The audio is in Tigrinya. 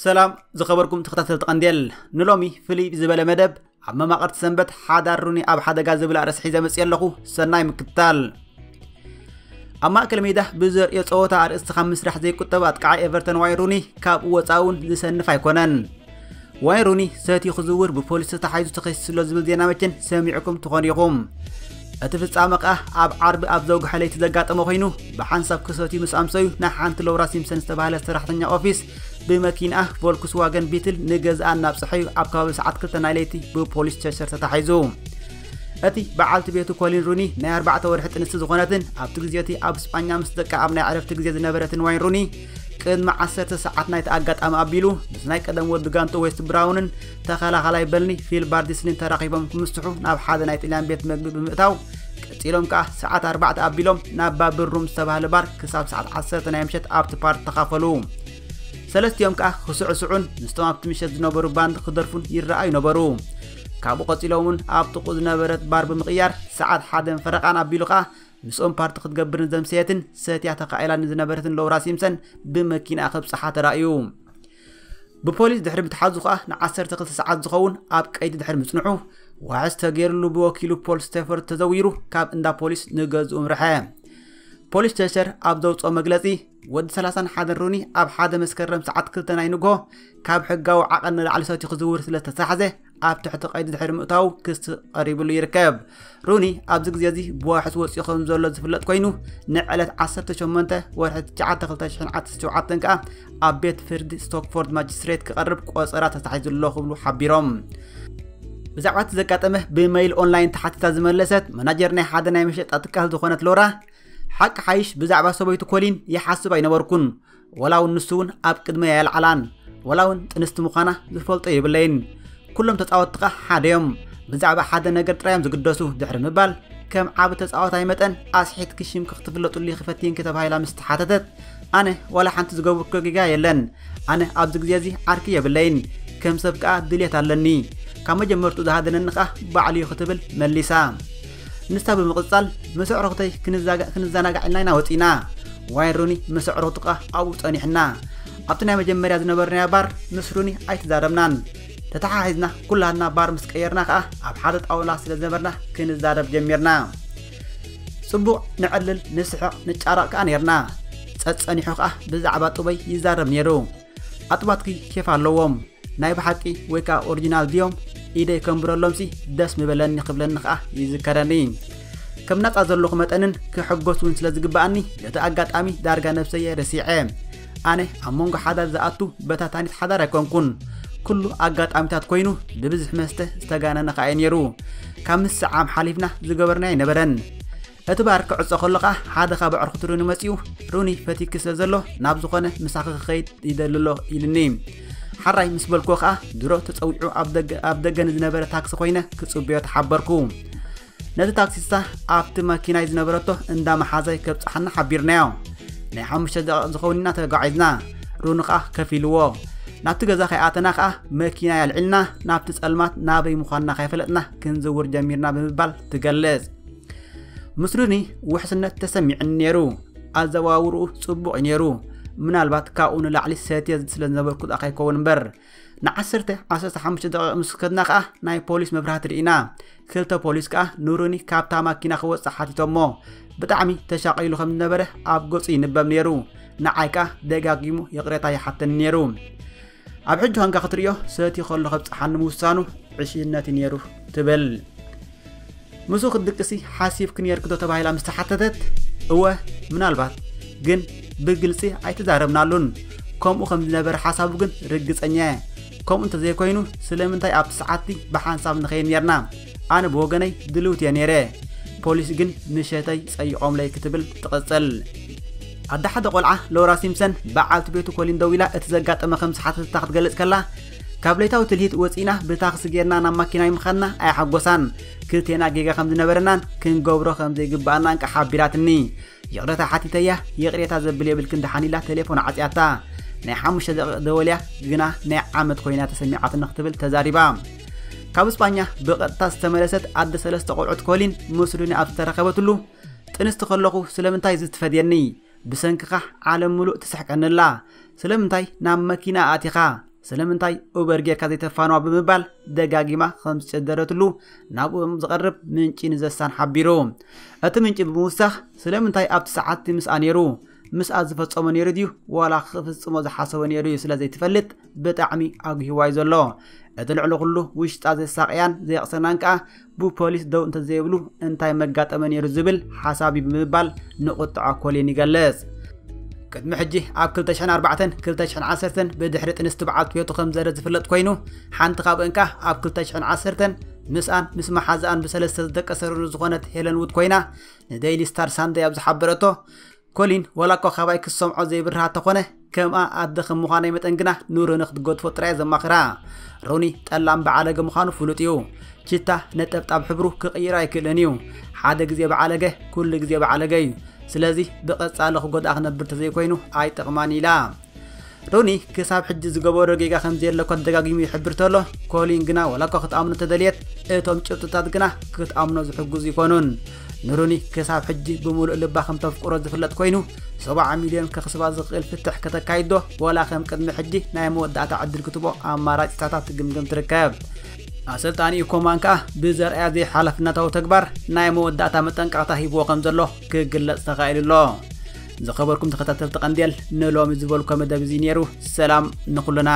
ሰላም ዝኸበርኩም ተኸታተልቲ ቀንዴል፣ ንሎሚ ፍልይ ዝበለ መደብ ኣብ መማቕርቲ ሰንበት ሓዳር ሩኒ ኣብ ሓደጋ ዝብል ኣርእስቲ ሒዘ መፅእ ኣለኹ። ሰናይ ምክትታል። ኣብ ማእከል ሜዳ ብዘርእዮ ፀወታ ኣርእስቲ ካብ ምስራሕ ዘይቁጠብ ኣጥቃዓይ ኤቨርተን ዋይን ሩኒ ካብኡ ወፃእ እውን ዝሰንፍ ኣይኮነን። ዋይን ሩኒ ሰትዩ ክዝውር ብፖሊስ ተታሒዙ ተኸሲሱ ኣሎ ዝብል ዜና መቸን ሰሚዕኩም ትኾኑ ኢኹም። እቲ ፍጻመ ከኣ ኣብ ዓርቢ ኣብ ዘውግሐ ለይቲ ዘጋጠመ ኮይኑ፣ ብሓንሳብ ክሰትዩ ምስ ኣምሰዩ ንሓንቲ ሎራ ሲምፕሰን ዝተባህለት ሰራሕተኛ ኦፊስ ብመኪንኣ ቮልክስዋገን ቢትል ንገዝኣ እናብጽሐ እዩ ኣብ ከባቢ ሰዓት ክልተ ናይ ለይቲ ብፖሊስ ቸስተር ተታሒዙ። እቲ በዓልቲ ቤቱ ኮሊን ሩኒ ናይ ኣርባዕተ ወርሒ ጥንስቲ ዝኾነትን ኣብቲ ግዜ እቲ ኣብ ስጳኛ ምስ ደቃ ኣብ ናይ ዕረፍቲ ግዜ ዝነበረትን ዋይን ሩኒ ቅድሚ ዓሰርተ ሰዓት ናይቲ ኣጋጣሚ ኣቢሉ ምስ ናይ ቀደም ወዲ ጋንቶ ዌስት ብራውንን ተኸላኻላይ በርንሊ ፊል ባርዲስሊን ተራኺቦም ክምስሑ ናብ ሓደ ናይ ጥልያን ቤት መግቢ ብምእታው ቀጺሎም ከኣ ሰዓት ኣርባዕተ ኣቢሎም ናብ ባብር ሩም ዝተባህለ ባር ክሳብ ሰዓት ዓሰርተ ናይ ምሸት ኣብቲ ፓርቲ ተኻፈሉ። ሰለስቲኦም ከኣ ክስዕስዑን ምስቶም ኣብቲ ምሸት ዝነበሩ ባንድ ክደርፉን ይረኣዩ ነበሩ። ካብኡ ቀጺሎም እውን ኣብ ጥቕኡ ዝነበረት ባር ብምቕያር ሰዓት ሓደን ፈረቓን ኣቢሉ ከኣ ምስኦም ፓርቲ ክትገብር ንዘምሰየትን ሰትያ ተኻኢላ ንዝነበረትን ሎራ ሲምፕሰን ብመኪና ከብጽሓ ተራእዩ። ብፖሊስ ድሕሪ ምትሓዙ ከኣ ንዓሰርተ ክልተ ሰዓት ዝኸውን ኣብ ቀይዲ ድሕሪ ምጽንሑ ዋሕስ ተገይርሉ ብወኪሉ ፖል ስቴፈርድ ተዘዊሩ ካብ እንዳ ፖሊስ ንገዝኡ ምርሐ። ፖሊስ ቸስተር ኣብ ዘውፅኦ መግለጺ ወዲ ሰላሳን ሓደን ሩኒ ኣብ ሓደ መስከረም ሰዓት ክልተ ናይ ንግሆ ካብ ሕጋዊ ዓቐን ንላዕሊ ሰትዩ ክዝውር ስለ ዝተታሕዘ ኣብ ትሕቲ ቀይዲ ድሕሪ ምእታዉ ክሲ ቀሪብሉ ይርከብ። ሩኒ ኣብዚ ግዜ እዚ ብዋሕስ ወፂኡ ከም ዘሎ ዝፍለጥ ኮይኑ ንዕለት ዓሰርተ ሸሞንተ ወርሒ ትሽዓተ ክልተ ሽሕን ዓሰርተ ሸውዓተን ከኣ ኣብ ቤት ፍርዲ ስቶክፎርድ ማጅስትሬት ክቐርብ ቆፀራ ተታሒዙ ኣሎ ክብሉ ሓቢሮም። ብዛዕባ እቲ ዘጋጠመ ብመይል ኦንላይን ተሓቲታ ዝመለሰት መናጀር ናይ ሓደ ናይ መሸጣ ትካል ዝኾነት ሎራ ሓቂ ሓይሽ ብዛዕባ ሰበይቱ ኮሊን ይሓስብ ኣይነበርኩን። ወላ እውን ንሱ እውን ኣብ ቅድመይ ኣየልዓላን። ወላ እውን ጥንስቲ ምዃና ዝፈልጦ የብለይን። ኩሎም ተጻወትቲ ኸኣ ሓደ እዮም። ብዛዕባ ሓደ ነገር ጥራይ እዮም ዝግደሱ ድሕሪ ምባል ከም ዓቢ ተጻዋታይ መጠን ኣስሒትኪ ሽምኪ ክትፍለጡሉ ኢኺ ፈቲንኪ ተባሂላ ምስ ተሓተተት ኣነ ዋላ ሓንቲ ዝገበርኩ ጌጋ የለን። ኣነ ኣብዚ ግዜ እዚ ዓርኪ የብለይን። ከም ሰብ ከኣ ድልየት ኣለኒ። ካብ መጀመርቱ ዝሃደነኒ ከኣ ባዕሉ እዩ ክትብል መሊሳ። ንሳ ብምቕጻል ምስ ኣዕሩኽተይ ክንዛጋ- ክንዘናጋዕ ኢልና ኢና ወጺና። ዋይን ሩኒ ምስ ኣዕሩኽቱ ከኣ ኣብኡ ጸኒሕና። ኣብቲ ናይ መጀመርያ ዝነበርናዮ ባር ምስ ሩኒ ኣይተዛረብናን። ተተሓሒዝና ኩላትና ባር ምስ ቀየርና ከኣ ኣብ ሓደ ጣውላ ስለ ዝነበርና ክንዛረብ ጀሚርና። ጽቡቕ ንዕልል፣ ንስሕቕ፣ ንጫረቕ ከኣ ኔርና። ጸጸኒሑ ከኣ ብዛዕባ ጡበይ ይዛረብ ኔሩ። ኣጥባትኪ ኬፍ ኣለዎም። ናይ ብሓቂ ወይ ከኣ ኦሪጂናል ድዮም? ኢደይ ከንብረሎምሲ ደስ ምበለኒ ክብለኒ ከኣ ይዝከረኒ። ከም ናጻ ዘለኹ መጠንን ክሕጎስ እውን ስለ ዝግብኣኒ ነቲ ኣጋጣሚ ዳርጋ ነብሰየ ረሲዐ። ኣነ ኣብ መንጎ ሓዳር ዝኣቱ በታታኒት ሓዳር ኣይኮንኩን። ኩሉ ኣጋጣሚታት ኮይኑ ብብዝሒ መስተ ዝተጋነነ ከኣ እዩ ነይሩ። ካብ ምስዓም ሓሊፍና ዝገበርናዮ ኣይነበረን። እቲ ባር ክዕጾ ከሎ ከኣ ሓደ ካብ ኣዕሩኽቲ ሩኒ መጺኡ ሩኒ ፈቲኪ ስለ ዘሎ ናብ ዝኾነ ምሳኺ ክኸይድ ይደሊ ኣሎ ኢሉኒ። ሓራይ ምስ በልክዎ ከኣ ድሮ ተጸዊዑ ኣብ ደገ- ኣብ ደገ ንዝነበረ ታክሲ ኮይነ ክጽበዮ ተሓበርኩ። ነቲ ታክሲስታ ኣብቲ መኪናይ ዝነበረቶ እንዳ መሓዛይ ከብጽሓና ሓቢርናዮ። ናይ ሓሙሽተ ደቂቕ ዝኸውን ኢና ተጓዒዝና። ሩኒ ከኣ ከፊልዎ። ናብቲ ገዛ ከይኣተና ከኣ መኪናይ ኣልዒልና ናብቲ ጸልማት ናበይ ምዃንና ከይፈለጥና ክንዝውር ጀሚርና ብምባል ትገልጽ። ምስ ሩኒ ውሕስነት ተሰሚዕኒ ነይሩ። ኣዘዋውርኡ ጽቡቕ እዩ ነይሩ። ምናልባት ካብኡ ንላዕሊ ሰትየ ስለ ዝነበርኩ ደኣ ከይከውን እምበር። ንዓሰርተ ዓሰርተ ሓሙሽተ ደቂቕ ምስ ከድና ከኣ ናይ ፖሊስ መብራህቲ ርኢና። ክልተ ፖሊስ ከኣ ንሩኒ ካብታ ማኪና ክወጽእ ሓቲቶሞ። ብጣዕሚ ተሻቒሉ ከም ዝነበረ ኣብ ገጹ ይንበብ ነይሩ። ንዓይ ከኣ ደጋጊሙ ይቕሬታ ይሓተኒ ነይሩ። ኣብ ሕጂ ኳንካ ክትርእዮ ሰትዩ ከሎ ከብጽሓኒ ምውሳኑ ዕሽነት እዩ ነይሩ ትብል። ምስኡ ክትድቅሲ ሓሲብኪ ነይርኪ ዶ ተባሂላ ምስ ተሓተተት፣ እወ ምናልባት፣ ግን ብግልጺ ኣይተዛረብናሉን። ከምኡ ከም ዝነበረ ሓሳቡ ግን ርግጸኛ እየ። ከምኡ እንተዘይኮይኑ ስለምንታይ ኣብቲ ሰዓትቲ ብሓንሳብ ንኸይድ ነይርና? ኣነ ብወገነይ ድልውቲ እየ ነይረ። ፖሊስ ግን ምሸተይ ጸይቖምለይ ክትብል ትቕጽል። ኣደ ሓደ ቆልዓ ሎራ ሲምፕሰን በዓልቲ ቤቱ ኮሊን ደዊላ እቲ ዘጋጠመ ከም ዝሓተተታ ክትገልጽ ከላ፣ ካብ ለይታዊ ትልሂት ወጺእና ብታክሲ ጌርና ናብ ማኪናይ ምኻድና ኣየሓጎሳን። ክልቴና ጌጋ ከም ዝነበረናን ክንገብሮ ከም ዘይግብኣና እንቃ ሓቢራትኒ። ይቕሬታ ሓቲተያ፣ ይቕሬታ ዘብል የብልክን ደሓን ኢላ ቴሌፎን ዓጽያታ። ናይ ሓሙሽተ ደቂቕ ደወልያ ግና ናይ ዓመት ኮይና ተሰሚዓትኒ ክትብል ተዛሪባ። ካብ እስጳኛ ብቐጥታ ዝተመለሰት ኣደ ሰለስተ ቆልዑት ኮሊን ምስ ሩኒ ኣብ ዝተረኸበትሉ፣ ጥንስቲ ከለኹ ስለምንታይ እዚ ትፈድየኒ? ብሰንክኻ ዓለም ምሉእ ትስሕቀኒ ኣላ። ስለምንታይ ናብ መኪና ኣቲኻ? ስለምንታይ ኡበር ጌርካ ዘይተፋንዋ ብምባል ደጋጊማ ከም ዝጨደረትሉ ናብኡ ዝቐርብ ምንጪ ንዘሳን ሓቢሩ። እቲ ምንጪ ብምውሳኽ ስለምንታይ ኣብቲ ሰዓት ምስኣ ነይሩ፣ ምስኣ ዝፈጸሞ ነይሩ ድዩ ዋላ ክፍጽሞ ዝሓሰቦ ነይሩ እዩ ስለ ዘይትፈልጥ ብጣዕሚ ኣጉሂዋይ ዘሎ። እቲ ልዕሊ ኩሉ ውሽጣ ዘሳቕያን ዘየቕሰናን ከኣ ብፖሊስ ደው እንተዘይብሉ እንታይ መጋጠመ ነይሩ ዝብል ሓሳብ እዩ ብምባል ንቁጥዖ ኮሊን ይገልጽ። ቅድሚ ሕጂ ኣብ ክልተ ሽሕን ኣርባዕተን ክልተ ሽሕን ዓሰርተን ብድሕሪ ጥንስቲ በዓልቲ ቤቱ ከም ዘረ ዝፍለጥ ኮይኑ፣ ሓንቲ ካብአን ከኣ ኣብ ክልተ ሽሕን ዓሰርተን ምስኣን ምስ መሓዝኣን ብሰለስተ ዝደቀሰ ርኑር ዝኾነት ሄለን ውድ ኮይና ንደይሊ ስታር ሳንደይ ኣብ ዝሓበረቶ፣ ኮሊን ዋላ እኳ ካባይ ክሰምዖ ዘይብርሃ ተኾነ፣ ከምኣ ኣደ ከም ምዃነይ መጠን ግና ንሩኒ ክትገድፎ ጥራይ ዘማኽራ። ሩኒ ጠላም በዓለገ ምዃኑ ፍሉጥ እዩ። ቺታ ነጠብጣብ ሕብሩ ክቕይር ኣይክእልን እዩ። ሓደ ግዜ በዓለገ ኩሉ ግዜ በዓለገ እዩ። ስለዚ ብቐጻሊ ክጎድኣ ክነብር ተዘይኮይኑ ኣይጠቕማን ኢላ። ሩኒ ክሳብ ሕጂ ዝገበሮ ጌጋ ከም ዘየለ እኳ ደጋጊሙ ይሕብር ተሎ፣ ኮሊን ግና ዋላ እኳ ክትኣምኖ ተደልየት እቶም ጭብጥታት ግና ክትኣምኖ ዝሕግዙ ይኮኑን። ንሩኒ ክሳብ ሕጂ ብምሉእ ልባ ከም ተፍቅሮ ዝፍለጥ ኮይኑ፣ ሰብዓ ሚልዮን ከኽስባ ዝኽእል ፍትሕ ከተካይዶ ዋላ ከም ቅድሚ ሕጂ ናይ መወዳእታ ዕድል ክትቦ ኣማራጭታታት ትግምግም ትርከብ። ኣሰልጣኒኡ ኮማን ከኣ ብዘርኣያ ዘይሓላፍነታዊ ተግባር ናይ መወዳእታ መጠንቀቕታ ሂብዎ ከም ዘሎ ክግለጽ ተኻኢሉ ኣሎ። ዝኸበርኩም ተኸታተልቲ ቀንዴል፣ ንሎሚ ዝበልኮ መደብ እዚ ነይሩ። ሰላም ንኹልና።